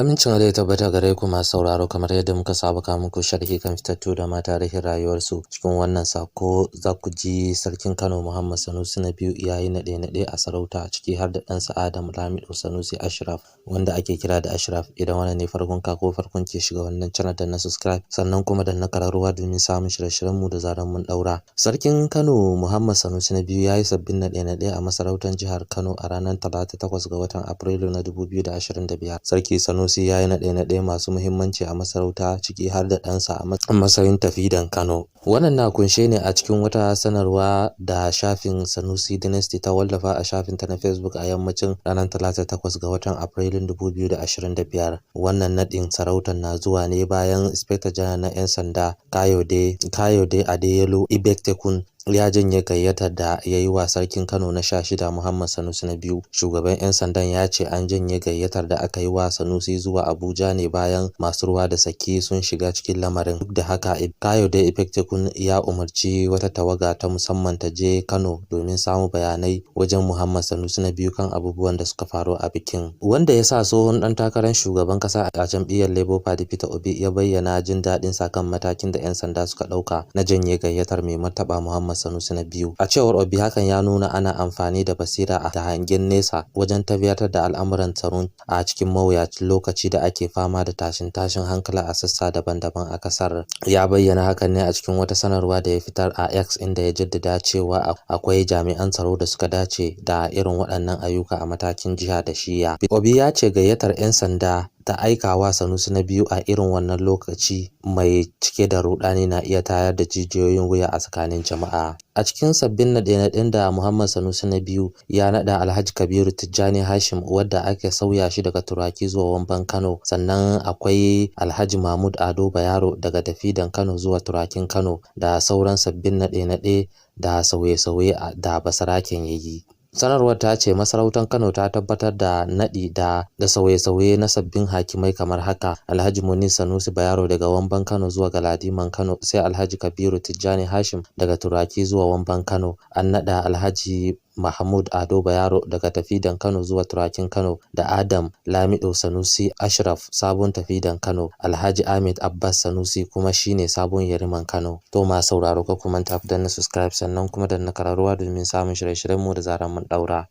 Amincin Allah ya tabbata gare ku masu sauraro, kamar yadda muka saba kawo muku sharhi kan fitattu da ma tarihin rayuwarsu. Cikin wannan sako za ku ji Sarkin Kano Muhammad Sanusi na biyu ya yi naɗe-naɗe a sarauta, ciki har da ɗansa Adam Lamido Sanusi Ashraf, wanda ake kira da Ashraf. Idan wannan ne farkon ka ko farkon ke shiga wannan channel, da na subscribe, sannan kuma da na kararruwa domin samun shirye-shiryen mu da zaran mun ɗaura. Sarkin Kano Muhammad Sanusi na biyu ya yi sabbin naɗe-naɗe a masarautar jihar Kano a ranar Talata, 8 ga watan Afrilu na 2025. Sarki Sanusi ya yi naɗe-naɗe masu muhimmanci a masarauta, ciki har da ɗansa a matsayin Tafidan Kano. Wannan na kunshe ne a cikin wata sanarwa da shafin Sanusi Dynasty ta wallafa a shafinta na Facebook a yammacin ranar Talata, 8 ga watan Afrilun 2025. Wannan naɗin sarautar na zuwa ne bayan Inspector General na 'Yan Sanda Kayode Adeyolo Egbetokun ya janye gayyatar da ya yi wa Sarkin Kano na 16, Muhammad Sanusi na biyu. Shugaban 'yan sandan ya ce an janye gayyatar da aka yi wa Sanusi zuwa Abuja ne bayan masu ruwa da tsaki sun shiga cikin lamarin. Duk da haka, Kayode Egbetokun ya umarci wata tawaga ta musamman ta je Kano domin samun bayanai wajen Muhammad Sanusi na biyu kan abubuwan da suka faru a bikin. Wanda ya sa tsohon ɗan takarar shugaban ƙasa a jam'iyyar Labour Party, Peter Obi, ya bayyana jin daɗin sa kan matakin da 'yan sanda suka ɗauka na janye gayyatar Mai Martaba Muhammad Sanusi na biyu. A cewar Obi, hakan ya nuna ana amfani da basira da hangen nesa wajen tafiyar da al'amuran tsaro a cikin mawuyacin lokaci da ake fama da tashin-tashin hankula a sassa daban-daban a kasar. Ya bayyana hakan ne a cikin wata sanarwa da ya fitar a X, inda ya jaddada cewa akwai jami'an tsaro da suka dace da irin waɗannan ayyuka a matakin jiha da shiya. Obi ya ce gayyatar 'yan sanda ta aikawa Sanusi na biyu a irin wannan lokaci mai cike da rudani na iya tayar da jijiyoyin wuya a tsakanin jama'a. A cikin sabbin naɗe-naɗen da Muhammad Sanusi na biyu ya naɗa Alhaji Kabiru Tijjani Hashim, wadda aka sauya shi daga Turaki zuwa Wamban Kano. Sannan akwai Alhaji Mahmud Ado Bayero daga Tafidan Kano zuwa Turakin Kano, da sauran sabbin naɗe-naɗe da sauye-sauye da basaraken ya yi. Sanarwar ta ce masarautar Kano ta tabbatar da naɗi da sauye-sauye na sabbin hakimai kamar haka: Alhaji Munir Sanusi Bayero daga Wamban Kano zuwa Galadiman Kano, sai Alhaji Kabiru Tijjani Hashim daga Turaki zuwa Wamban Kano. An naɗa Alhaji Mahmud Ado Bayero daga Tafidan Kano zuwa Turakin Kano, da Adam Lamido Sanusi Ashraf sabon Tafidan Kano. Alhaji Ahmed Abbas Sanusi kuma shine sabon Yariman Kano. To ma sauraro, ka kuma tafi danna subscribe, sannan kuma danna kararruwa domin samun shirye-shiryenmu da zaran mun daura.